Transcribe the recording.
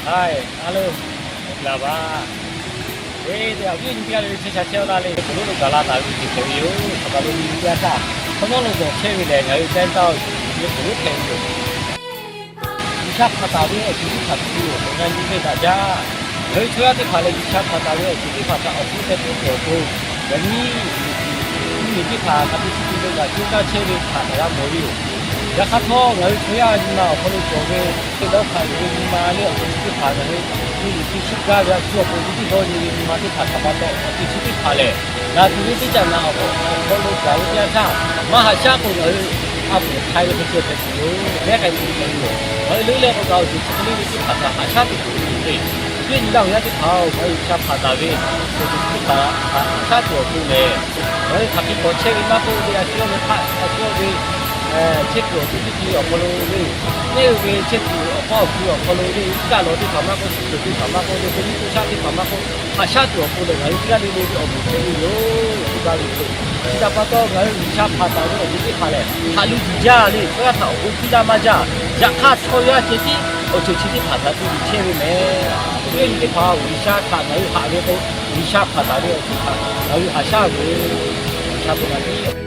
Hai, a lo, မင်္ဂလာပါ. Eˬ, teˇ g'aˇ le le chehˇ sha chehˇ-a laˇ le, k'oˍ lonˉ lo gaˬ la taˍ ve teˇ ceuˬ hpehꞈ ve yoˬ. Hk'aˬ ma lo nyi teˇ g'aˇ htaˇ, hk'awꞈ nawˉ lo dawˬ chehˇ ve lehˬ, ngaˬ hui teˇ g'aˇ le k'oˍ lonˉ hpehꞈ ve yoˬ. G'uiˬsha hpanˍ taˍ ve awˬ ceuˬ teˇ hpaˍ tuˬ yoˬ. Ngaˬ nyi ve daꞈ jaˇ. Ngaˬ hui chaw yaˇ teˇ hpaˍ lehˬ, G'uiˬsha hpanˍ taˍ ve awˬ ceuˬ teˇ hpaˍ htaꞈ awˬ hkuiˉ teh puiˉ tuˬ awˬ pon, yaꞈ nyi mvuhˇmiˬ teˇ hpaˍ hk'a te chi te ve g'a coˇ caˇ chehˇ ve htaꞈ g'a mawˬ ve yoˬ. Yaꞈ hk'aˇ htawˇ, ngaˬ hui chaw yaˇ nyi ma awˬ hk'aw lo cawˬ ve, teˇ dawˇ hpaˍ yuˬ ve nyi ma le awˬ ceuˬ chi teˇ hpaˍ ngaˬ hui, teˇ luˬ teˇ shuˉ gaˇ ve a shu awˬ pon ve tiˉ dawˇ nyi ve nyi ma teˇ hpaˍ htaꞈ pa taw, awˬ ceuˬ chi teˇ hpaˍ lehˬ, ngaˬ tuˬ ve teˇ caꞈ naꞈ awˬ hk'aw lo gaˬ ve teˇ yanˇ htaˇ, maˇ haꞈ shaˉ k'o, ngaˬ hui a poˍ hk'ai ve hk'e ceh hpehꞈ tuˬ yoˬ. Mehˉ k'ai tuˬ hpehꞈ ve yoˬ. Ngaˬ hui leuˉ leh k'o, ngaˬ awˬ ceuˬ chi hk'e le ve teˇ hpaˍ htaꞈ haꞈ shaˉ tuˬ tuˬ ve, teˇ nyi laˇ awˬ yanˇ teˇ hpaˍ-oˬ, ngaˬ hui G'uiˬsha hpanˍ taˍ ve awˬ ceuˬ chi teˇ hpaˍ htaꞈ haꞈ shaˉ tuˬ awˬ pon lehˬ, ngaˬ hui hk'aˬ hk'e k'awꞈ chehˇ ve maˇ k'oˆ ve, a shu yawˇ ve hk'aˆ, a shu yawˇ ve chehˇ kuiˬ awˬ ceuˬ teˇ hkui awˬ hk'aw lo le, nehˉ ve chehˇ kuiˬ awˬ hk'aw awˬ hkui awˬ hk'aw lo le, iˉ kaˆ lawˬ teˇ hpaˍ maˇ k'oˆ, suhˍ hkeuꞈ teˇ hpaˍ maˇ k'oˆ, le teˇ nyiˇ teˇ shaˉ teˇ hpaˍ maˇ k'oˆ, haꞈ shaˉ tuˬ awˬ pon lehˬ, ngaˬ hui teˇ g'aˇ le le ve awˬ moˍ chehˇ ve yoˬ. Chi pa ve k'o, chi htaꞈ pa taw ngaˬ hui G'uiˬsha hpanˍ taˍ ve awˬ ceuˬ teˇ hpaˍ lehˬ, haꞈ lu yuˬ jaˇ le. Chaw yaˇ htaꞈ awˬ bon piˇ laˇ maˇ jaˇ. Yaꞈ hk'aˇ chaw yaˇ ceh tiˉ awˬ ceuˬ chi teˇ hpaˍ htaꞈ tu yuˬ chehˇ ve mehˍ. Teˇ nyi teˇ hpaˍ G'uiˬsha htaꞈ ngaˬ hui haꞈ ve k'o, G'uiˬsha hpanˍ taˍ ve awˬ ceuˬ htaꞈ ngaˬ hui haꞈ shaˉ ve yoˬ. G'uiˬsha bon naꞈ piˇ.